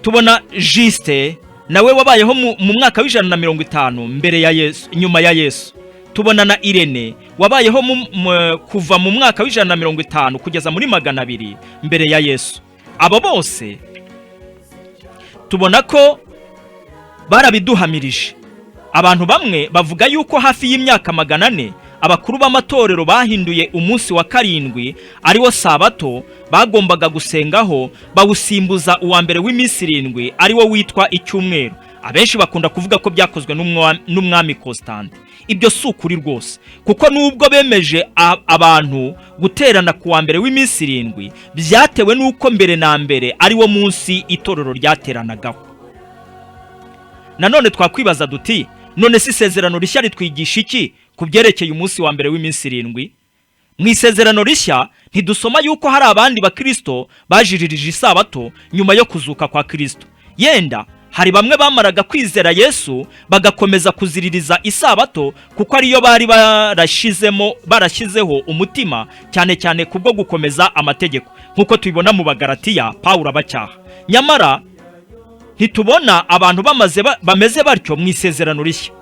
tubona Justin nawe wabayeho mu mwaka w'150 mbere ya Yesu, nyuma ya Yesu, tubona na Irene wabayeho kuva mu mwaka w'150 kugeza muri 200 mbere ya Yesu. Abo bose tubona ko barabiduhamirije. Abantu bamwe bavuga yuko hafi y'imyaka 400 abakuru b'amatorero bahinduye umunsi wa karindwi, ari wo sabato bagombaga gusengaho, bawusimbuza uwa mbere w'iminsi 7, ari wo witwa icyumweru. Abenshi bakunda kuvuga ko byakozwe n'umwami Constantin. Ibyo si ukuri rwose, kuko nubwo bemeje abantu guterana ku wa mbere w'iminsi 7, byatewe n'uko mbere na mbere ari wo munsi itorero ryateranagaho. Nanone twakwibaza duti: "None se isezerano rishya ritwigisha iki ku byerekeye umunsi wa mbere w'iminsi 7?" Mu isezerano rishya ntidusoma yuko hari abandi Bakristo bajiririje isabato nyuma yo kuzuka kwa Kristo. Yenda hari bamwe bamaraga kwizera Yesu bagakomeza kuziririza isabato, kuko ariyo bari barashyizeho umutima cyane cyane kubwo gukomeza amategeko, nk'uko tubibona mu Bagaratiya Pawulo abacyaha. Nyamara ntitubona abantu bameze batyo mu isezerano rishya.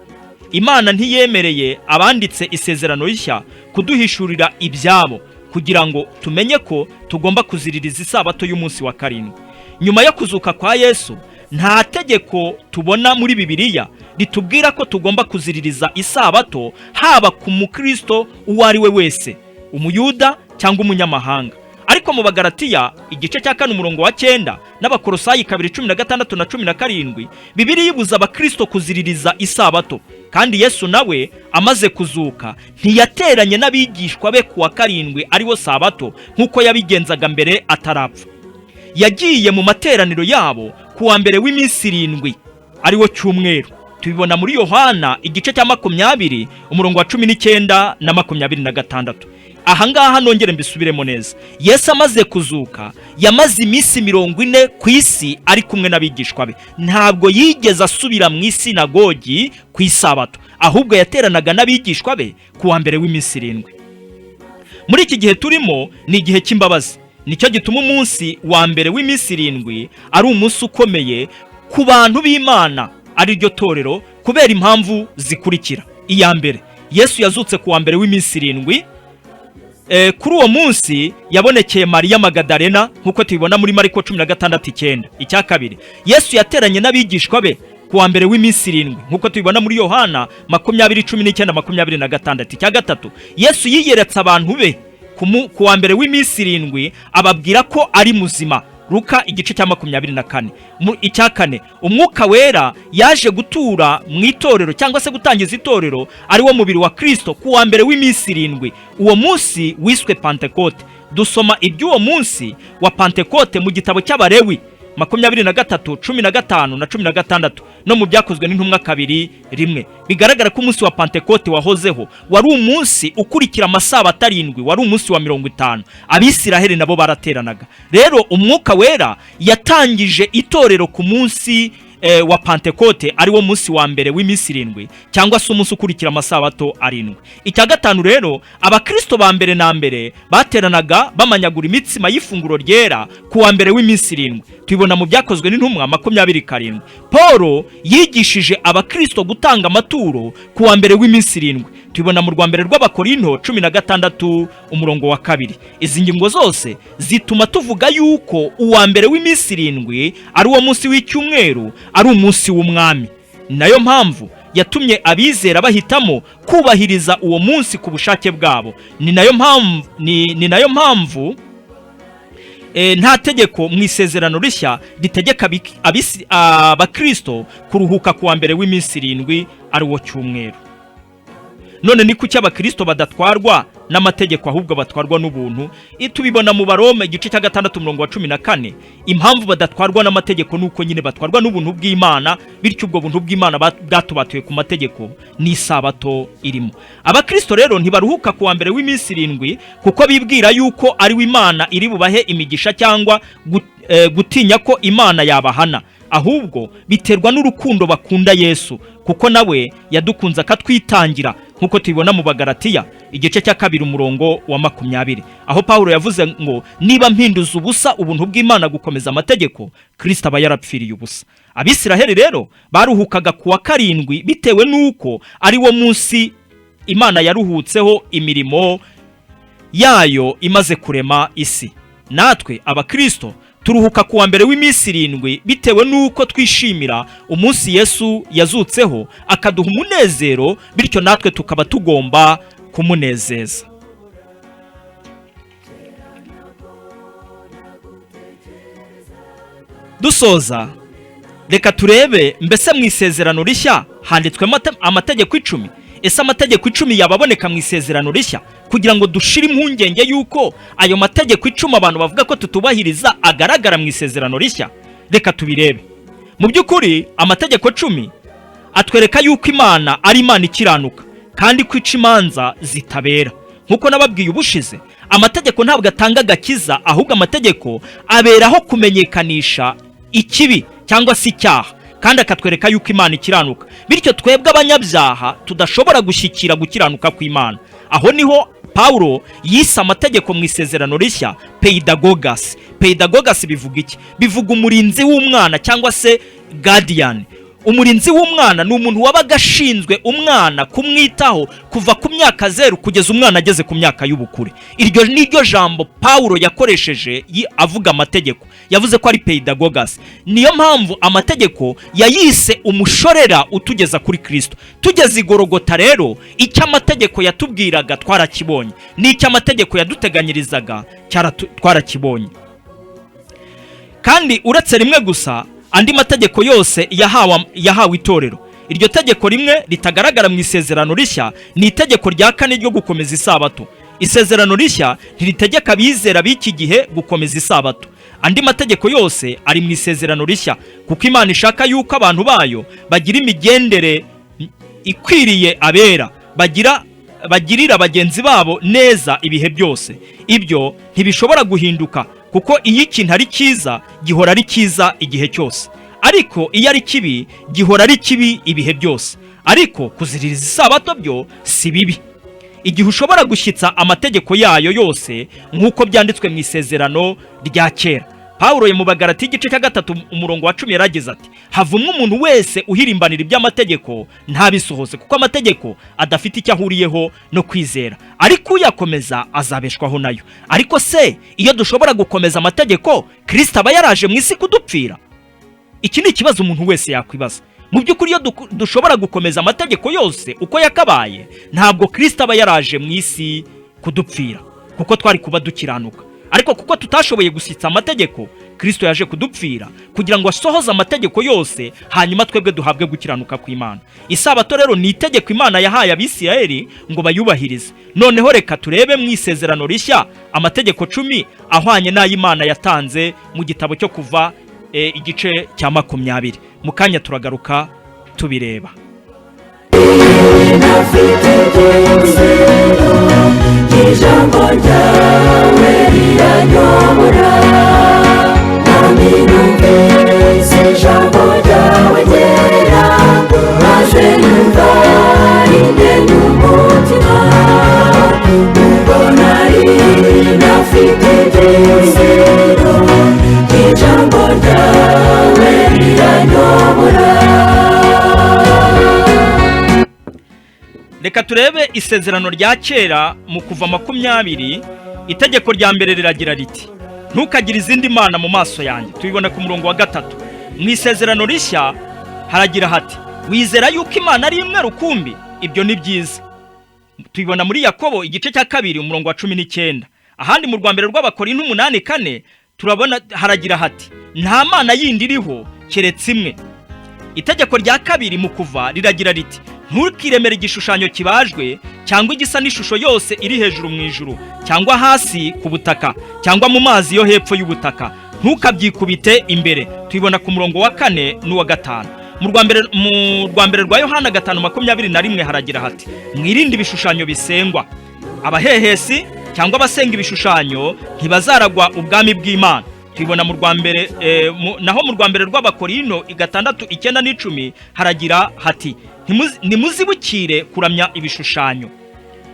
Imana ntiyemereye abanditse isezerano rishya kuduhishurira ibyabo kugira ngo tumenye ko tugomba kuziririza isabato y'umunsi wa karindwi nyuma yo kuzuka kwa Yesu. Nta tegeko tubona muri Bibiliya ritubwira ko tugomba kuziririza isabato, haba ku Mukristo uwo ari we wese, Umuyuda cyangwa umunyamahanga. Ariko mu Bagaratiya igice cya 4 umurongo wa 9 n'Abakorosayi 2:16 na 17, Bibiliya ibuza Abakristo kuziririza isabato. Kandi Yesu nawe amaze kuzuka ntiyateranye n'abigishwa be ku wa karindwi, ariwo sabato, nk'uko yabigenzaga mbere atarapfa. Yagiye mu materaniro yabo ku wa mbere w'iminsi 7, ariwo cyumweru. Tubibona muri Yohana igice cya 20 umurongo wa 19 na 26. Ahangaha nongere mbisubiremo neza: Yesu amaze kuzuka yamaze iminsi 40 ku isi ari kumwe n'abigishwa be. Ntabwo yigeze asubira mu isinagogi ku isabato, ahubwo yateranaga n'abigishwa be ku wa mbere w'iminsi 7. Muri iki gihe turimo ni igihe cy'imbabazi. Nicyo gituma umunsi wa mbere w'iminsi 7 ari umunsi ukomeye ku bantu b'Imana, ari ryo torero, kubera impamvu zikurikira. Iya mbere, Yesu yazutse ku wa mbere w'iminsi 7. Kuri uwo munsi yabonekeye Mariya Magadalena, nk'uko tubibona muri Mariko 16:9. Icya kabiri, Yesu yateranye n'abigishwa be ku wa mbere w'iminsi 7, nk'uko tubibona muri Yohana 20:19, 26. Icya gatatu, Yesu yiyeretse abantu be ku wa mbere w'iminsi 7, ababwira ko ari muzima, Luka igice cya 24. Icya kane, Umwuka Wera yaje gutura mu itorero, cyangwa se gutangiza itorero, ari wo mubiri wa Kristo, ku wa mbere w'iminsi 7. Uwo munsi wiswe Pantekote. Dusoma iby'uwo munsi wa Pantekote mu gitabo cy'Abarewi 23, 15 na 16, no mu Byakozwe n'Intumwa 2:1. Bigaragara ko umunsi wa Pantekote wahozeho, wari umunsi ukurikira amasabato 7, wari umunsi wa 50. Abisiraheli nabo barateranaga. Rero Umwuka Wera yatangije itorero ku munsi wa Pantekote, ari wo munsi wa mbere w'iminsi 7, cyangwa se umunsi ukurikira amasabato 7. Icya gatanu rero, Abakristo ba mbere na mbere bateranaga bamanyagura imitsima y'ifunguro ryera ku wa mbere w'iminsi 7. Tubibona mu Byakozwe n'Intumwa 27. Paul yigishije Abakristo gutanga amaturo ku wa mbere w'iminsi 7. Tubibona mu Rwa Mbere rw'Abakorinto 16, umurongo wa 2. Izi ngingo zose zituma tuvuga yuko uwa mbere w'iminsi 7 ari uwo munsi w'icyumweru, ari umunsi w'Umwami. Ni nayo mpamvu yatumye abizera bahitamo kubahiriza uwo munsi ku bushake bwabo. Ni nayo mpamvu nta tegeko mu Isezerano Rishya ritegeka Abakristo kuruhuka ku wa mbere w'iminsi 7, ari wo cyumweru. None ni kuki Abakristo badatwarwa n'amategeko, ahubwo batwarwa n'ubuntu? Tubibona mu Baroma igice cya 6, umurongo wa 14. Impamvu badatwarwa n'amategeko ni uko nyine batwarwa n'ubuntu bw'Imana, bityo ubwo buntu bw'Imana bwatubatuye ku mategeko n'isabato irimo. Abakristo rero ntibaruhuka ku wa mbere w'iminsi 7 kuko bibwira yuko ari we Imana iri bubahe imigisha, cyangwa gutinya ko Imana yabahana, ahubwo biterwa n'urukundo bakunda Yesu, kuko nawe yadukunze akatwitangira, nk'uko tubibona mu Bagaratiya igice cya 2, umurongo wa 20, aho Pawulo yavuze ngo: "Niba mpinduza ubusa ubuntu bw'Imana gukomeza amategeko, Kirisito aba yarapfiriye ubusa." Abisiraheli rero baruhukaga ku wa karindwi bitewe n'uko ari wo munsi Imana yaruhutseho imirimo yayo imaze kurema isi. Natwe Abakristo turuhuka ku wa mbere w'iminsi 7 bitewe n'uko twishimira umunsi Yesu yazutseho, akaduha umunezero, bityo natwe tukaba tugomba kumunezeza. Dusoza, reka turebe: mbese mu Isezerano Rishya handitswemo amategeko 10? Ese amategeko 10 yababoneka mu Isezerano Rishya, kugira ngo dushire impungenge y'uko ayo mategeko 10 abantu bavuga ko tutubahiriza agaragara mu Isezerano Rishya? Reka tubirebe. Mu by'ukuri, amategeko 10 atwereka yuko Imana ari Imana ikiranuka, kandi ko ica imanza zitabera. Nk'uko nababwiye ubushize, amategeko ntabwo atanga agakiza, ahubwo amategeko aberaho kumenyekanisha ikibi cyangwa se icyaha, kandi akatwereka yuko Imana ikiranuka, bityo twebwe abanyabyaha tudashobora gushyikira gukiranuka kw'Imana. Aho niho Pawulo yise amategeko mu Isezerano Rishya paidagogos. Paidagogos bivuga iki? Bivuga umurinzi w'umwana, cyangwa se guardian. Umurinzi w'umwana ni umuntu wabaga ashinzwe umwana kumwitaho kuva ku myaka 0 kugeza umwana ageze ku myaka y'ubukure. Iryo ni ryo jambo Pawulo yakoresheje avuga amategeko, yavuze ko ari paidagogos. Niyo mpamvu amategeko yayise umushorera utugeza kuri Kirisito. Tugeze i Gorogota rero, icyo amategeko yatubwiraga twarakibonye, n'icyo amategeko yaduteganyirizaga twarakibonye. Kandi uretse rimwe gusa, andi mategeko yose yahawe itorero. Iryo tegeko rimwe ritagaragara mu Isezerano Rishya ni itegeko rya kane ryo gukomeza isabato. Isezerano Rishya ntiritegeka abizera b'iki gihe gukomeza isabato. Andi mategeko yose ari mu Isezerano Rishya, kuko Imana ishaka yuko abantu bayo bagira imigendere ikwiriye abera, bagirira bagenzi babo neza ibihe byose. Ibyo ntibishobora guhinduka, kuko iyo ikintu ari cyiza gihora ari cyiza igihe cyose, ariko iyo ari kibi gihora ari kibi ibihe byose. Ariko kuziririza isabato byo si bibi, igihe ushobora gushyitsa amategeko yayo yose nk'uko byanditswe mu Isezerano rya Kera. Pawulo mu Bagalati igice cya 3 umurongo wa 10 yaragize ati: "Havumwe umuntu wese uhirimbanira iby'amategeko ntabisohoze, kuko amategeko adafite icyo ahuriyeho no kwizera, ariko uyakomeza azabeshwaho nayo." Ariko se iyo dushobora gukomeza amategeko, Kirisito aba yaraje mu isi kudupfira? Iki ni ikibazo umuntu wese yakwibaza. Mu by'ukuri, iyo dushobora gukomeza amategeko yose uko yakabaye, ntabwo Kirisito aba yaraje mu isi kudupfira, kuko twari kuba dukiranuka. Ariko kuko tutashoboye gushyitsa amategeko, Kirisito yaje kudupfira kugira ngo asohoze amategeko yose, hanyuma twebwe duhabwe gukiranuka kw'Imana. Isabato rero ni itegeko Imana yahaye Abisirayeli ngo bayubahirize. Noneho reka turebe mu Isezerano Rishya amategeko 10 ahwanye n'ay'Imana yatanze mu gitabo cyo Kuva igice cya 20. Mu kanya turagaruka tubireba. Ntafite byizero, ijambo ryawe riranyobora. Mwami, numvise ijambo ryawe ryera, maze numva ringenda umutima. Ubwo nari ntafite byizero, ijambo ryawe riranyobora. Reka turebe Isezerano rya Kera mu Kuva 20. Itegeko rya mbere riragira riti: "Ntukagire izindi mana mu maso yanjye." Tubibona ku murongo wa 3. Mu Isezerano Rishya haragira hati: "Wizera yuko Imana ari imwe rukumbi, ibyo ni byiza." Tubibona muri Yakobo igice cya 2 umurongo wa 19. Ahandi mu rwa mbere rw'Abakorinto 8:4 turabona haragira hati: "Nta mana yindi iriho keretse imwe." Itegeko rya kabiri mu Kuva riragira riti: "Ntukiremere igishushanyo kibajwe cyangwa igisa n'ishusho yose iri hejuru mu ijuru, cyangwa hasi ku butaka, cyangwa mu mazi yo hepfo y'ubutaka. Ntukabyikubite imbere." Tubibona ku murongo wa 4 n'uwa 5. Mu rwa mbere rwa Yohana 5:21 haragira hati: "Mwirinde ibishushanyo bisengwa. Abahehesi cyangwa abasenga ibishushanyo ntibazaragwa ubwami bw'Imana." Tubibona mu rwa mbere naho mu rwa mbere rw'Abakorino 6, 9 n'10 haragira hati: "Nimuzibukire kuramya ibishushanyo."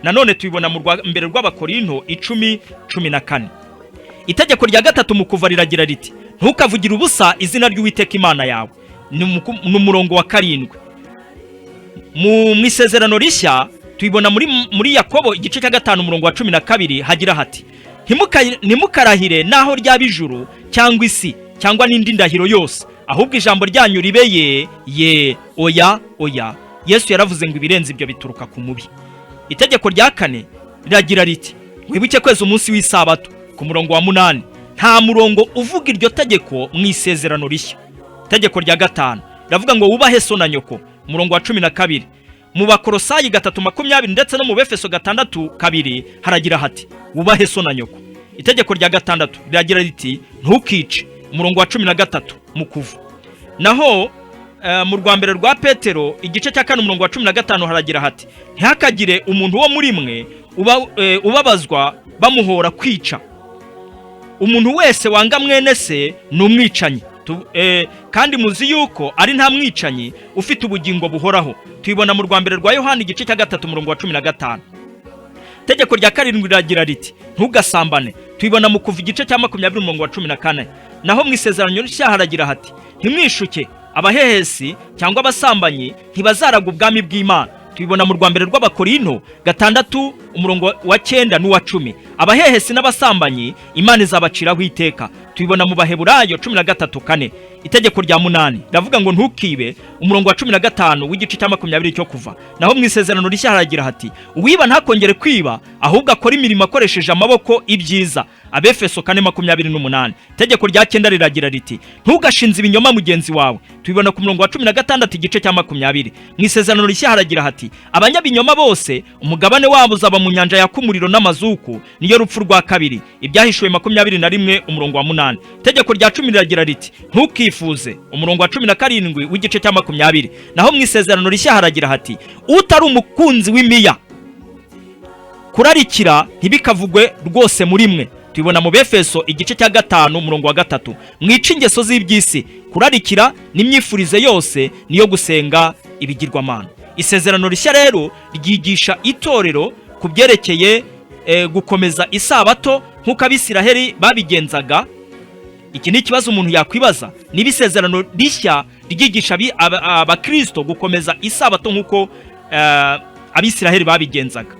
Nanone tubibona mu rwa mbere rw'Abakorino 10, 14. Itegeko rya gatatu mu Kuva riragira riti: "Ntukavugire ubusa izina ry'Uwiteka Imana yawe." Ni umurongo wa 7. Mu Isezerano Rishya tubibona muri Yakobo igice cya 5 umurongo wa 12 hagira hati: "Ntimukarahire naho ryaba ijuru cyangwa isi cyangwa n'indi ndahiro yose, ahubwo ijambo ryanyu ribe ye, ye, oya, oya." Yesu yaravuze ngo ibirenze ibyo bituruka ku mubi. Itegeko rya kane riragira riti: "Wibuke kweza umunsi w'isabato," ku murongo wa 8. Nta murongo uvuga iryo tegeko mu Isezerano Rishya. Itegeko rya gatanu riravuga ngo: "Wubahe so na nyoko," umurongo wa 12. Mu Bakorosayi 3:20 ndetse no mu Befeso 6:2 haragira hati: "Wubahe so na nyoko." Itegeko rya gatandatu riragira riti: "Ntukice," umurongo wa 13 mu Kuva. Naho mu rwa mbere rwa Petero igice cya 4 umurongo wa 15 haragira hati: "Ntihakagire umuntu wo muri mwe ubabazwa bamuhora kwica. Umuntu wese wanga mwene se ni umwicanyi. Kandi muzi yuko ari nta mwicanyi ufite ubugingo buhoraho." Tubibona mu rwa mbere rwa Yohani igice cya 3 umurongo wa 15. Itegeko rya karindwi riragira riti: "Ntugasambane." Tubibona mu Kuva igice cya 20 umurongo wa 14. Naho mu Isezerano Rishya haragira hati: "Ntimwishuke, abahehesi cyangwa abasambanyi ntibazaraga ubwami bw'Imana." Tubibona mu rwa mbere rw'Abakorinto 6 umurongo wa 9 n'uwa 10. Abahehesi n'abasambanyi Imana izabaciraho iteka. Tubibona mu Baheburayo 13:4. Itegeko rya munani riravuga ngo: "Ntukibe," umurongo wa 15 w'igice cya 20 cyo Kuva. Naho mu Isezerano Rishya haragira hati: "Uwiba ntakongere kwiba, ahubwo akora imirimo akoresheje amaboko ibyiza." Abefeso 4:28. Itegeko rya cyenda riragira riti: "Ntugashinze ibinyoma mugenzi wawe." Tubibona ku murongo wa 16 igice cya 20. Mu Isezerano Rishya haragira hati: "Abanyabinyoma bose umugabane wabo uzaba mu nyanja yaka umuriro n'amazuku, niyo rupfu rwa kabiri." Ibyahishuwe 21 umurongo wa 8. Itegeko rya 10 riragira riti: "Ntukifuze," umurongo wa 17 w'igice cya 20. Naho mu Isezerano Rishya haragira hati: "Utari umukunzi w'imiya, kurarikira ntibikavugwe rwose muri mwe." Tubibona mu Befeso igice cya 5 umurongo wa 3. "Mwice ingeso z'iby'isi, kurarikira n'imyifurize yose niyo gusenga ibigirwamana." Isezerano Rishya rero ryigisha itorero ku byerekeye gukomeza isabato nk'uko Abisiraheli babigenzaga. Iki ni ikibazo umuntu yakwibaza niba isezerano rishya ryigisha abakristo gukomeza isabato nk'uko Abisiraheli babigenzaga.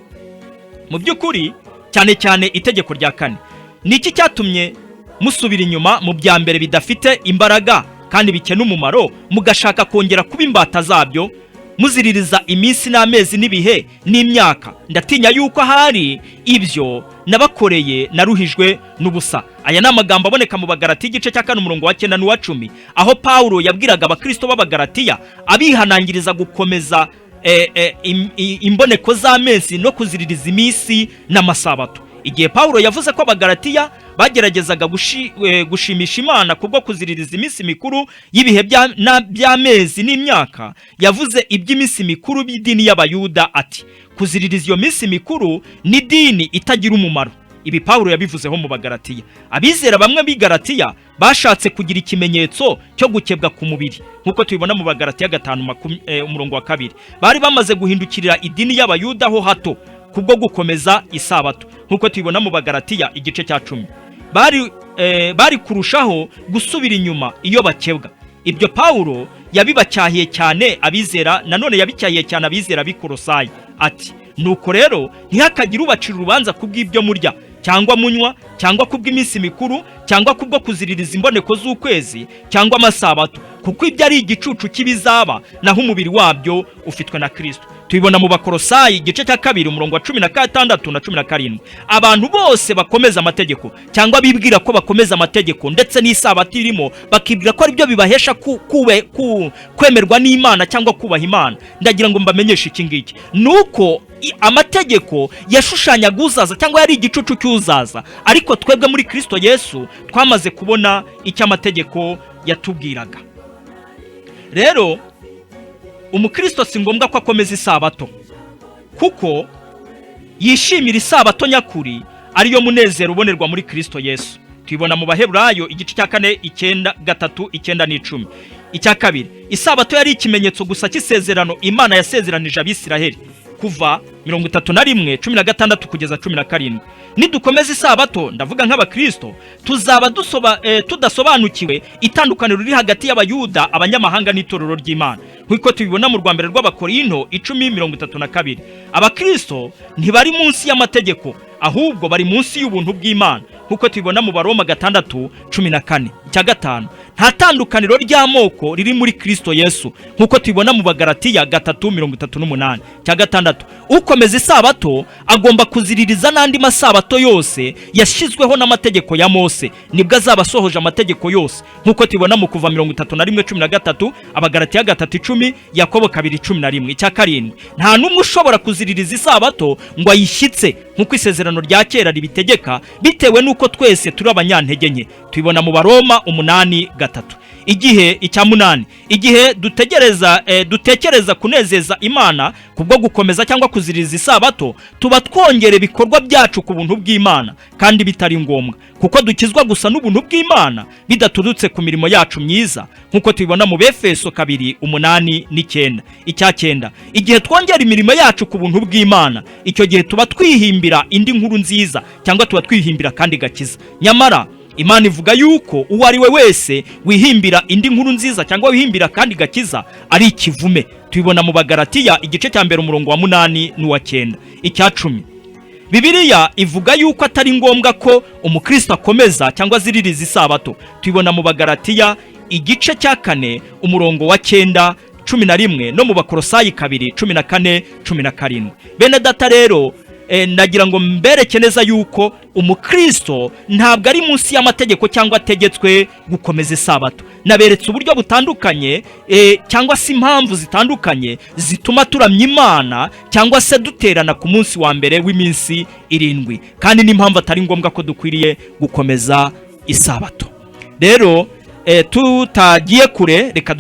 Mu by'ukuri, cyane cyane itegeko rya kane: Ni iki cyatumye musubira inyuma mu bya mbere bidafite imbaraga kandi bikena umumaro, mugashaka kongera kuba imbata zabyo, muziririza iminsi n'amezi n'ibihe n'imyaka? Ndatinya yuko ahari ibyo nabakoreye naruhijwe n'ubusa. Aya ni amagambo aboneka mu Bagaratiya, igice cya 4, umurongo wa 9 n'uwa 10, aho Pawulo yabwiraga abakristo b'Abagaratiya abihanangiriza gukomeza imboneko z'amezi no kuziririza iminsi n'amasabato. Igihe Pawulo yavuze ko Abagaratiya bageragezaga gushimisha Imana kubwo kuziririza iminsi mikuru y'ibihe by'amezi n'imyaka, yavuze iby'iminsi mikuru by'idini y'Abayuda ati: "Kuziririza iyo minsi mikuru ni dini itagira umumaro." Ibi Pawulo yabivuzeho mu Bagaratiya. Abizera bamwe b'i Garatiya bashatse kugira ikimenyetso cyo gukebwa ku mubiri, nk'uko tubibona mu Bagaratiya 5 umurongo wa 2. Bari bamaze guhindukirira idini y'Abayuda ho hato kubwo gukomeza isabato, nk'uko tubibona mu Bagaratiya igice cya 10. Bari kurushaho gusubira inyuma iyo bakebwa. Ibyo Pawulo yabibacyahiye cyane abizera. Nanone yabicyahiye cyane abizera b'i Korosayi ati: "Nuko rero ntihakagire ubacira urubanza kubw'ibyo murya cyangwa munywa, cyangwa kubw'iminsi mikuru, cyangwa kubwo kuziririza imboneko z'ukwezi cyangwa amasabato, kuko ibyo ari igicucu cy'ibizaba, naho umubiri wabyo ufitwe na Kristo." Tubibona mu Bakorosayi igice cya 2, umurongo wa 16 na 17. Abantu bose bakomeza amategeko cyangwa bibwira ko bakomeza amategeko, ndetse n'isabato irimo, bakibwira ko aribyo bibahesha kwemerwa n'Imana cyangwa kubaha Imana, ndagira ngo mbamenyeshe iki ngiki: ni uko amategeko yashushanyaga uzaza cyangwa yari igicucu cy'uzaza, ariko twebwe muri Kristo Yesu twamaze kubona icyo amategeko yatubwiraga. Rero umukristo si ngombwa ko akomeza isabato, kuko yishimira isabato nyakuri, ariyo munezero ubonerwa muri Kristo Yesu. Tubibona mu Baheburayo igice cya 4, 9, 3, 9 n'icumi. Icya kabiri, isabato yari ikimenyetso gusa cy'isezerano Imana yasezeranije Abisiraheli, Kuva 31, 16 kugeza 17. Nidukomeza isabato, ndavuga nk'abakristo, tuzaba tudasobanukiwe itandukaniro riri hagati y'Abayuda, abanyamahanga n'itorero ry'Imana, nk'uko tubibona mu rwa mbere rw'Abakorinto 10, 32. Abakristo ntibari munsi y'amategeko, ahubwo bari munsi y'ubuntu bw'Imana, nk'uko tubibona mu Baroma 6, 14. Icya gatanu, nta tandukaniro ry'amoko riri muri Kristo Yesu, nk'uko tubibona mu Bagaratiya 3, 38. Icya gatandatu, ukomeza isabato agomba kuziririza n'andi masabato yose yashyizweho n'amategeko ya Mose, nibwo azaba asohoje amategeko yose, nk'uko tubibona mu Kuva 31, 13, Abagaratiya 3, 10, Yakobo 2, 11. Icya karindwi, nta n'umwe ushobora kuziririza isabato ngo ayishyitse nk'uko isezerano rya kera ribitegeka, bitewe n'uko twese turi abanyantege nke. Tubibona mu Baroma 8, 3. Igihe icya munani, igihe dutekereza kunezeza Imana kubwo gukomeza cyangwa kuziririza isabato, tuba twongera ibikorwa byacu ku buntu bw'Imana kandi bitari ngombwa, kuko dukizwa gusa n'ubuntu bw'Imana bidaturutse ku mirimo yacu myiza, nk'uko tubibona mu Befeso 2, 8 n'9. Icya cyenda, igihe twongera imirimo yacu ku buntu bw'Imana, icyo gihe tuba twihimbira indi nkuru nziza cyangwa tuba twihimbira kandi gakiza. Nyamara Imana ivuga yuko uwo ari we wese wihimbira indi nkuru nziza cyangwa wihimbira kandi gakiza ari ikivume. Tubibona mu Bagaratiya igice cya 1, umurongo wa 8 n'uwa 9. Icya 10, Bibiliya ivuga yuko atari ngombwa ko umukristo akomeza cyangwa aziririza isabato. Tubibona mu Bagaratiya igice cya 4, umurongo wa 9, 11, no mu Bakorosayi 2, 14, 17. Bene data rero, nagira ngo mbereke neza yuko umukristo ntabwo ari munsi y'amategeko cyangwa ategetswe gukomeza isabato. Naberetse uburyo butandukanye cyangwa se impamvu zitandukanye zituma turamya Imana cyangwa se duterana ku munsi wa mbere w'iminsi 7, kandi n'impamvu atari ngombwa ko dukwiriye gukomeza isabato. Rero tutagiye kure, reka